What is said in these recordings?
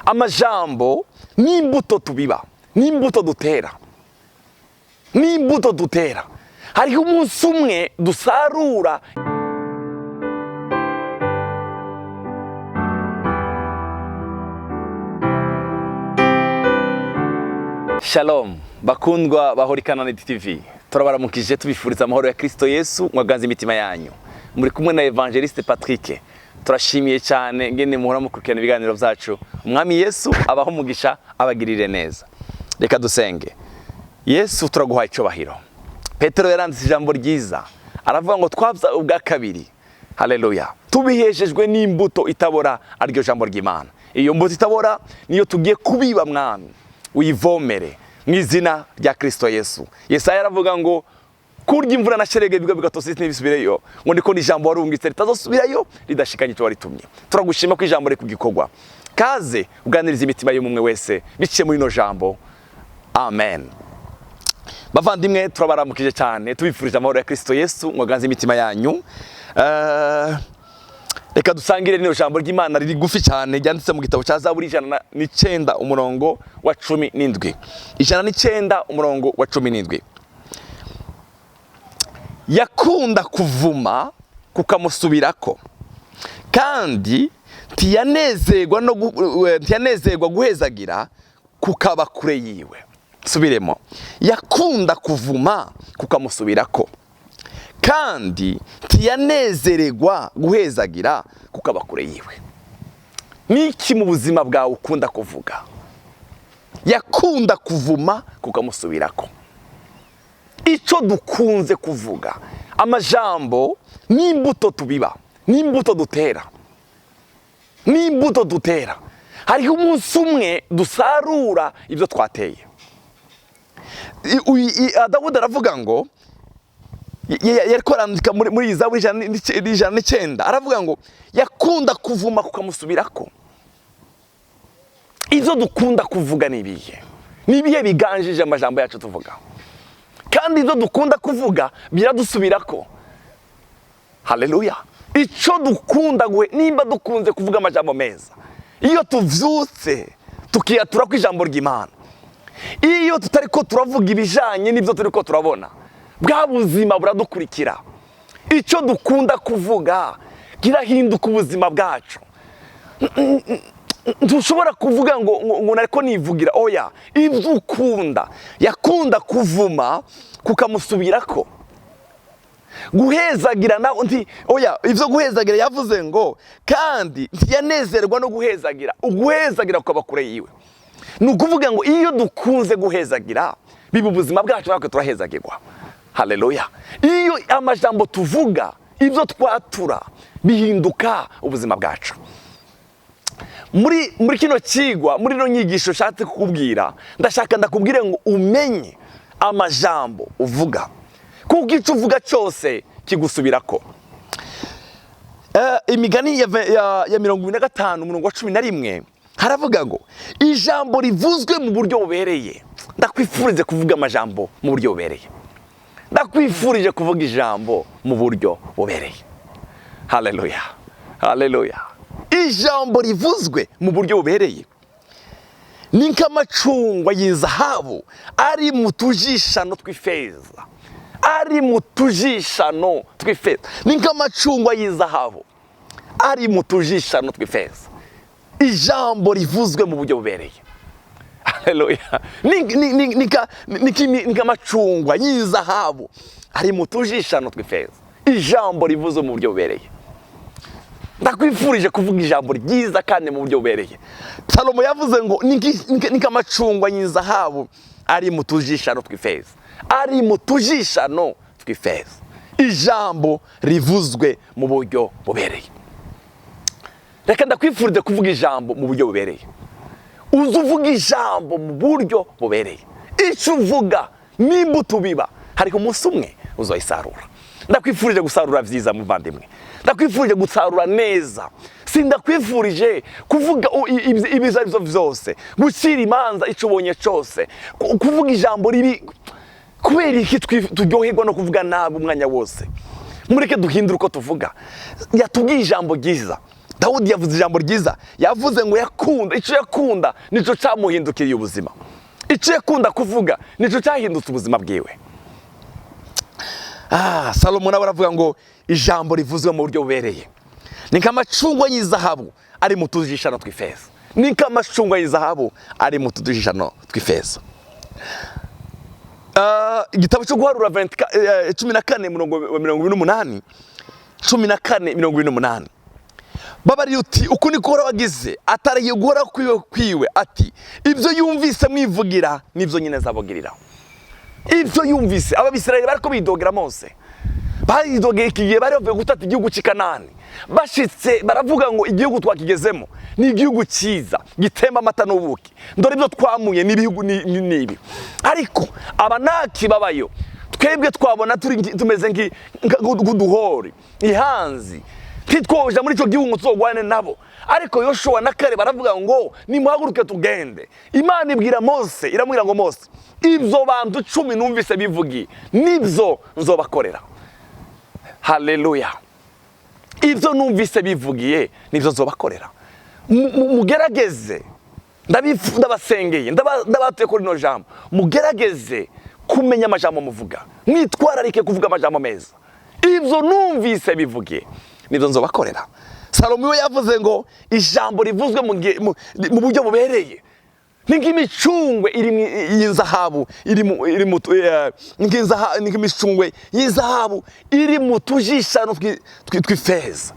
Amajambo n'imbuto tubiba, n'imbuto dutera, n'imbuto dutera. Hariho umunsi umwe dusarura. Shalom bakundwa bahora Ikanani TV, turabaramukije, tubifuriza amahoro ya Kristo Yesu mwaganze imitima yanyu. Muri kumwe na Evangeliste Patrick. Turashimiye cyane ngene muhora mukurikirana ibiganiro byacu. Umwami Yesu abaho umugisha, abagirire neza. Reka dusenge. Yesu, turaguhaye icyubahiro. Petero yaranditse ijambo ryiza, aravuga ngo twabya ubwa kabiri, haleluya, tubiheshejwe n'imbuto itabora, ariryo jambo ry'Imana. Iyo mbuto itabora niyo tugiye kubiba. Mwami, uyivomere mu izina rya Kristo Yesu. Yesaya aravuga ngo kurya imvura na sherege bigwa bigatose ntibisubireyo, ngo niko n'ijambo warungitse ritazosubirayo ridashikanye icyo waritumye. Turagushima ko ijambo riri kugikorwa. Kaze uganiriza imitima y'umwe wese biciye muri ino jambo. Amen. Bavandimwe, turabaramukije cyane, tubifurije amahoro ya Kristo Yesu mwaganze imitima yanyu. Reka dusangire rino jambo ry'Imana riri gufi cyane, ryanditse mu gitabo cya Zaburi 109 umurongo wa 17. 109 umurongo wa 17. Yakunda kuvuma kukamusubirako, kandi ntiyanezerwa no ntiyanezerwa guhezagira kukaba kure yiwe. Subiremo: yakunda kuvuma kukamusubirako, kandi ntiyanezererwa guhezagira kukaba kure yiwe. Niki mu buzima bwawe ukunda kuvuga? Yakunda kuvuma kukamusubirako. Icyo dukunze kuvuga, amajambo n'imbuto tubiba, n'imbuto dutera, n'imbuto dutera. Hariho umunsi umwe dusarura ibyo twateye. Dawudi aravuga ngo yariko arandika muri iyi Zaburi 109, aravuga ngo yakunda kuvuma kukamusubirako. Ibyo dukunda kuvuga ni ibihe? Ni ibihe biganjije amajambo yacu tuvuga? Kandi ibyo dukunda kuvuga biradusubirako. Haleluya. Icyo dukunda nimba dukunze kuvuga amajambo meza, iyo tuvyutse tukiyatura ku ijambo ry'Imana, iyo tutari ko turavuga ibijanye n'ibyo turi ko turabona, bwa buzima buradukurikira. Icyo dukunda kuvuga kirahinduka ubuzima bwacu. Ntushobora kuvuga ngo nariko nivugira. Oya, ibyo ukunda. Yakunda kuvuma kukamusubirako, guhezagira nawe nti oya. Ibyo guhezagira, yavuze ngo kandi ntiyanezerwa no guhezagira, uguhezagira kukaba kure yiwe. Ni ukuvuga ngo iyo dukunze guhezagira, biba ubuzima bwacu, natwe turahezagirwa. Haleluya. Iyo amajambo tuvuga, ibyo twatura, bihinduka ubuzima bwacu. Muri kino kigwa, muri ino nyigisho nshatse kukubwira, ndashaka ndakubwire ngo umenye amajambo uvuga, kuko icyo uvuga cyose kigusubirako. Imigani ya 25 umurongo wa 11 haravuga ngo ijambo rivuzwe mu buryo bubereye. Ndakwifurije kuvuga amajambo mu buryo bubereye. Ndakwifurije kuvuga ijambo mu buryo bubereye. Haleluya, haleluya. Ijambo rivuzwe mu buryo bubereye ni nk'amacungwa y'izahabu ari mu tujishano tw'ifeza, ari mu tujishano tw'ifeza. Ni nk'amacungwa y'izahabu ari mu tujishano tw'ifeza. Ijambo rivuzwe mu buryo bubereye, haleluya, ni nk'amacungwa y'izahabu ari mu tujishano tw'ifeza. Ijambo rivuzwe mu buryo bubereye. Ndakwifurije kuvuga ijambo ryiza kandi mu buryo bubereye. Salomo yavuze ngo ni nk'amacungwa y'izahabu ari mu tujishano tw'ifeza, ari mu tujishano tw'ifeza. Ijambo rivuzwe mu buryo bubereye. Reka ndakwifurije kuvuga ijambo mu buryo bubereye. Uze uvuga ijambo mu buryo bubereye. Icyo uvuga n'imbuto ubiba, hariho umunsi umwe uzoyisarura. Ndakwifurije gusarura vyiza, muvandimwe. Ndakwifurije gusarura neza. Sindakwifurije kuvuga ibyo ari byo byose, gucira imanza icyo ubonye cyose, kuvuga ijambo ribi. Kubera iki turyoherwa no kuvuga nabi umwanya wose? Mureke duhindure uko tuvuga. Yatubwiye ijambo ryiza. Dawudi yavuze ijambo ryiza, yavuze ngo yakunda icyo yakunda nicyo cyamuhindukiriye ubuzima, icyo yakunda kuvuga nicyo cyahindutse ubuzima bwiwe. Salomo nawe aravuga ngo ijambo rivuzwe mu buryo bubereye ni nk'amacungwa y'izahabu ari mu tujishano tw'ifeza, ni nk'amacungwa y'izahabu ari mu tujishano tw'ifeza. Igitabo cyo guharura 14 murongo wa 28, 14 28, babariye uti uku niko Uhoraho wagize atarahiye guhora kwiwe ati ibyo yumvise mwivugira nibyo nyine azabagirira. Ibyo yumvise, Abisirayeli bariko bidogera Mose, baridogeye iki gihe bari bavuye gutata igihugu cy'i Kanani, bashitse baravuga ngo igihugu twakigezemo ni igihugu cyiza gitemba amata n'ubuki, dore ibyo twamuye n'ibihugu ni ibi, ariko Abanaki babayo twebwe twabona turi tumeze nk'uduhori ihanzi, ntitwoja muri icyo gihugu ngo tuzogwane nabo. Ariko Yoshuwa na Kare baravuga ngo nimuhaguruke tugende. Imana ibwira Mose, iramubwira ngo Mose, ibyo bantu 10 numvise bivugiye nibyo nzobakorera. Haleluya! Ibyo numvise bivugiye nibyo nzobakorera. Mugerageze, ndabasengeye, ndabatuye kuri rino jambo, mugerageze kumenya amajambo muvuga, mwitwararike kuvuga amajambo meza. Ibyo numvise bivugiye nibyo nzobakorera. Salomo we yavuze ngo ijambo rivuzwe mu buryo bubereye ni nk'imicungwe iri y'inzahabu iri mu ni nk'imicungwe y'izahabu iri mu tujishano tw'ifeza.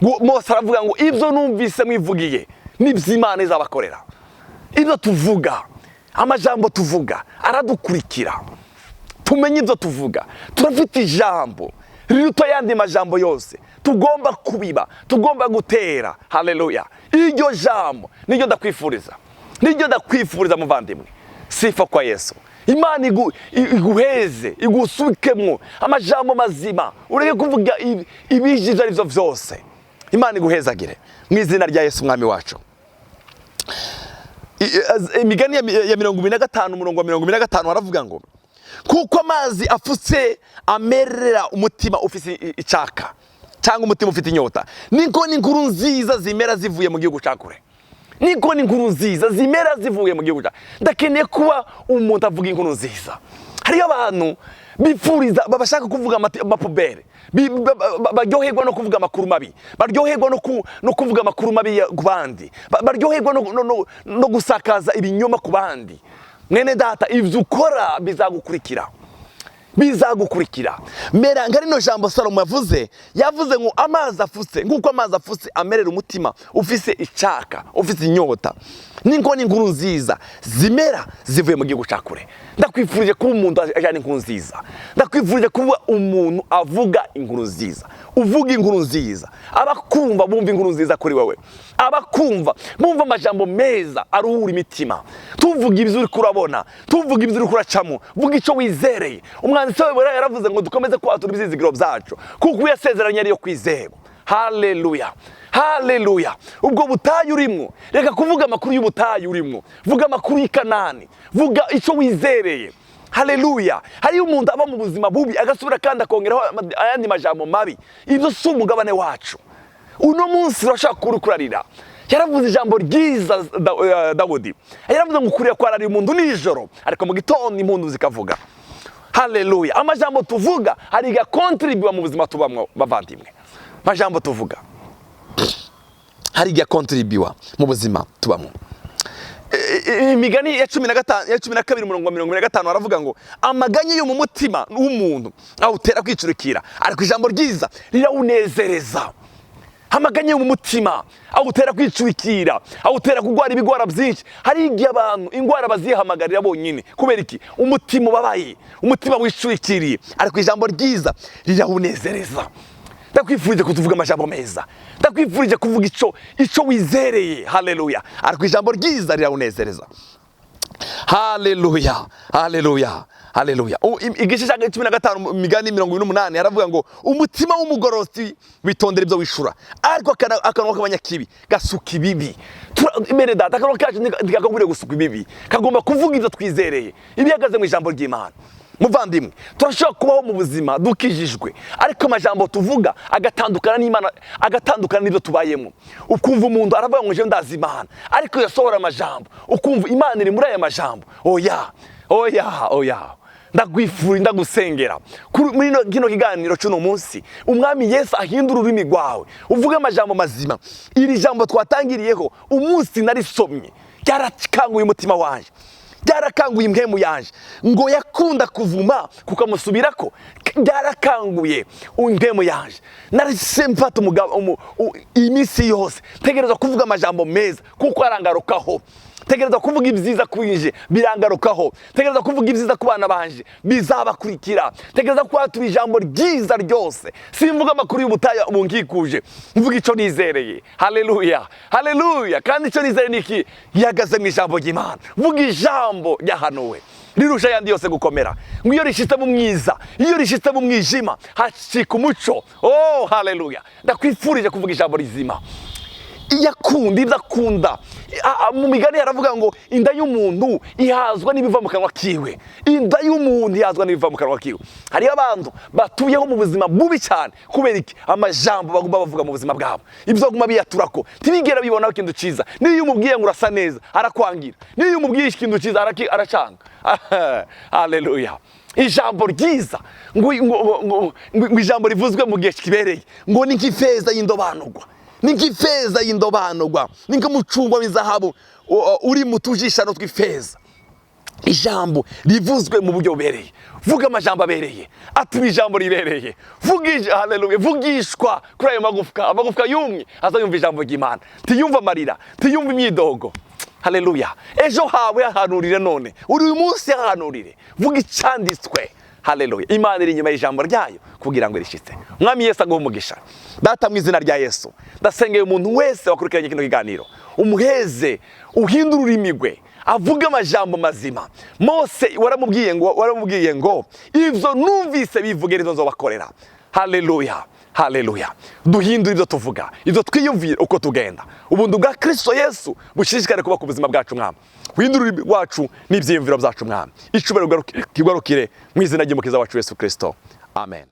Mose aravuga ngo ibyo numvise mwivugiye nibyo Imana izabakorera. Ibyo tuvuga, amajambo tuvuga aradukurikira. Tumenye ibyo tuvuga. Turafite ijambo riruta ayandi majambo yose tugomba kubiba, tugomba gutera. Haleluya! Iryo jambo niryo ndakwifuriza, niryo ndakwifuriza muvandimwe. Sifa kwa Yesu! Imana iguheze, igusukemwo amajambo mazima, ureke kuvuga ibije ibyo ari byo byose. Imana iguhezagire mu izina rya Yesu Umwami wacu. Imigani ya 25 umurongo wa 25 haravuga ngo kuko amazi afutse amerera umutima ufite icaka cyangwa umutima ufite inyota, niko n'inkuru nziza zimera zivuye mu gihugu cya kure, niko n'inkuru nziza zimera zivuye mu gihugu cya. Ndakeneye kuba umuntu avuga inkuru nziza. Hariyo abantu bifuriza, bashaka kuvuga amapubere, baryoherwa no kuvuga amakuru mabi, baryoherwa no kuvuga amakuru mabi ku bandi, baryoherwa no gusakaza ibinyoma ku bandi. Mwene data, ibyo ukora bizagukurikira, bizagukurikira. Mera nka rino jambo Salomo yavuze, yavuze ngo amazi afutse, nk'uko amazi afutse amerera umutima ufise icaka, ufise inyota, niko n'inkuru nziza zimera zivuye mu gihugu cya kure. Ndakwifurije kuba umuntu ajyana inkuru nziza, ndakwifurije kuba umuntu avuga inkuru nziza, uvuga inkuru nziza, abakumva bumva inkuru nziza kuri wowe, abakumva bumva amajambo meza aruhura imitima. Tuvuga ibyo uri kurabona, tuvuga ibyo uri kuracamo, vuga icyo wizereye. Umwanditsi wa yaravuze ngo dukomeze kwatura ibyizigiro byacu kuko uyasezeranye ariyo kwizerwa. Haleluya, haleluya! Ubwo butayu urimo, reka kuvuga amakuru y'ubutayu urimo, vuga amakuru y'i Kanani, vuga icyo wizereye. Haleluya! Hariyo umuntu aba mu buzima bubi agasubira kandi akongeraho ayandi majambo mabi. Ibyo si umugabane wacu. Uno munsi urashaka kuba uri kurarira. Yaravuze ijambo ryiza Dawudi, yaravuze ngo ukwiriye kwararira umuntu nijoro, ariko mu gitondo impundu zikavuga. Haleluya! Amajambo tuvuga hari igihe mu buzima tubamwo bavandimwe. Amajambo tuvuga hari igihe akontribuwa mu buzima tubamo. Imigani ya 15, ya 12 umurongo wa 45 aravuga ngo amaganya yo mu mutima w'umuntu awutera kwicurikira, ariko ijambo ryiza rirawunezereza. Amaganya yo mu mutima awutera kwicurikira, awutera kurwara ibigwara byinshi. Hari igihe abantu indwara bazihamagarira bonyine. Kubera iki? Umutima ubabaye, umutima wicurikiriye, ariko ijambo ryiza rirawunezereza. Ndakwifurije kutuvuga amajambo meza, ndakwifurije kuvuga ico wizereye. Haleluya! Ariko ijambo ryiza rirawunezereza. Haleluya, haleluya, haleluya! Igice cya 15 mu Migani 28 haravuga ngo umutima w'umugororotsi witondera ibyo wishura, ariko akanwa k'abanyakibi gasuka ibibi. Bene data, akanwa kacu ntikakakwiriye gusuka ibibi, kagomba kuvuga ibyo twizereye, ibihagaze mu ijambo ry'Imana. Muvandimwe, turashobora kubaho mu buzima dukijijwe, ariko amajambo tuvuga agatandukana n'Imana, agatandukana n'ibyo tubayemo. Ukumva umuntu aravuga ngo jewe ndazi Imana, ariko yasohora amajambo ukumva Imana iri muri aya majambo. Oya, oya, oya. Ndakwifura, ndagusengera muri kino kiganiro cy'uno munsi, Umwami Yesu ahindura ururimi rwawe, uvuge amajambo mazima. Iri jambo twatangiriyeho, umunsi narisomye ryarakanguye umutima wanje, byarakanguye impwemu yanje. Ngo yakunda kuvuma kukamusubirako, byarakanguye impwemu yanje. Narise mfata iminsi yose ntegereza kuvuga amajambo meza kuko arangarukaho. Tegereza kuvuga ibyiza kwije, birangarukaho. Tegereza kuvuga ibyiza ku bana banje, bizabakurikira. Tegereza kwatura ijambo ryiza ryose. Simvuga amakuru y'ubutayu bunkikuje, mvuga icyo nizereye. Haleluya, haleluya! Kandi icyo nizereye ni iki? Gihagaze mu ijambo ry'Imana. Vuga ijambo ryahanuwe, rirusha ayandi yose gukomera. Ngo iyo rishitse mu mwiza, iyo rishitse mu mwijima, hacika umuco. Oh, haleluya! Ndakwifurije kuvuga ijambo rizima. Iyo akunda ibyo akunda. Mu Migani haravuga ngo inda y'umuntu ihazwa n'ibiva mu kanwa kiwe. Inda y'umuntu ihazwa n'ibiva mu kanwa kiwe. Hariyo abantu batuyeho mu buzima bubi cyane. Kubera iki? Amajambo baguma bavuga mu buzima bwabo, ibyo baguma biyaturako, ntibigera bibonaho ikintu cyiza. Niyo umubwiye ngo urasa neza, arakwangira. Niyo umubwiye ikintu cyiza, aracanga. Haleluya! Ijambo ryiza, ngo ijambo rivuzwe mu gihe kibereye, ngo ni nk'ifeza y'indobanurwa, ni nk'ifeza y'indobanurwa, ni nk'umucungwa w'izahabu uri mu tujishano tw'ifeza. Ijambo rivuzwe mu buryo bubereye. Vuga amajambo abereye, atuma ijambo ribereye. Vuga haleluya, vugishwa kuri ayo magufwa. Amagufwa yumye azayumva ijambo ry'Imana, ntiyumva amarira, ntiyumva imyidogo. Haleluya! Ejo hawe hahanurire none, uri uyu munsi hahanurire. Vuga icyanditswe. Haleluya! Imana iri inyuma y'ijambo ryayo kugira ngo rishitse. Umwami Yesu aguhe umugisha. Data, mu izina rya Yesu, ndasengeye umuntu wese wakurikiranye kino kiganiro, umuheze, uhindure ururimi rwe, avuge amajambo mazima. Mose waramubwiye ngo ibyo numvise bivuge, nizo nzobakorera. Haleluya, haleluya! Duhindure ibyo tuvuga, ibyo twiyumvira, uko tugenda. Ubuntu bwa Kristo Yesu bushishikare kuba ku buzima bwacu. Mwami, uhindure ururimi rwacu n'ibyiyumviro byacu. Mwami, icubahiro kigarukire mu izina ry'Umukiza wacu Yesu Kristo, amen.